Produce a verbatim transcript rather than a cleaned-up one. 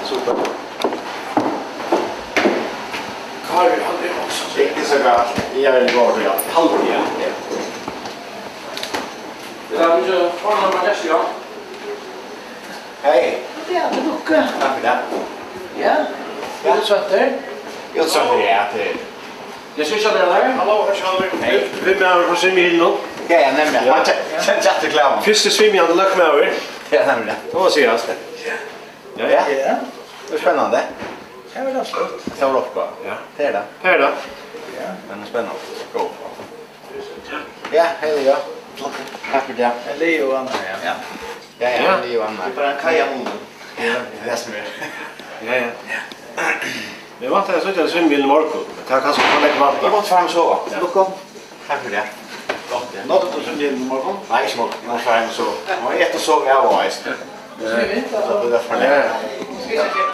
Super. Kári, hann er nokk so. Ikki so galt. Eg eri góður, ja. Haldi eg. Ja, vit fáa ein gestur, ja. Hey. Ja, til lukku. Takk fyri tað. Ja. Ja. Útsøktur. Útsøktur, ja, til. Eg skal ikki hava teg har. Halló, her skal vit. Hey. Vit eru við Svimjihylin nú. Ja, ja, nemliga. Ja. Hann kennir ikki aftur klæðum. Fyrsti svimjandi løgmaður. Ja, nemliga. Tað má sigast. Ja. Ja. Ja. Tað er spennandi. Ja, men tað er flott. Tað var flott. Ja. Tað er tað. Tað er tað. Ja. Men spennandi. Go. Ja, hei, ja. Flott. Takk fyri tað. Eg liði og annað, ja. Ja. Ja, ja, ja. Eg liði og annað. Tað er bara ein kaiamunur. Ja, tað er tað sum er. Ja, ja. Eg vænti at síggja svimjihylin í morgun. Tað er kanska tað, eg vænti. Eg mátti fara heim og sova. Ja. Lukku. Takk fyri tað. Gott, ja. Náddi tú svimjihylin í morgun? Nei, ikki í morgun. Eg mátti fara heim og sova. Eg má eta og sova av og á, veitst tú. Ja. Tað er for leingi. Ja, ja.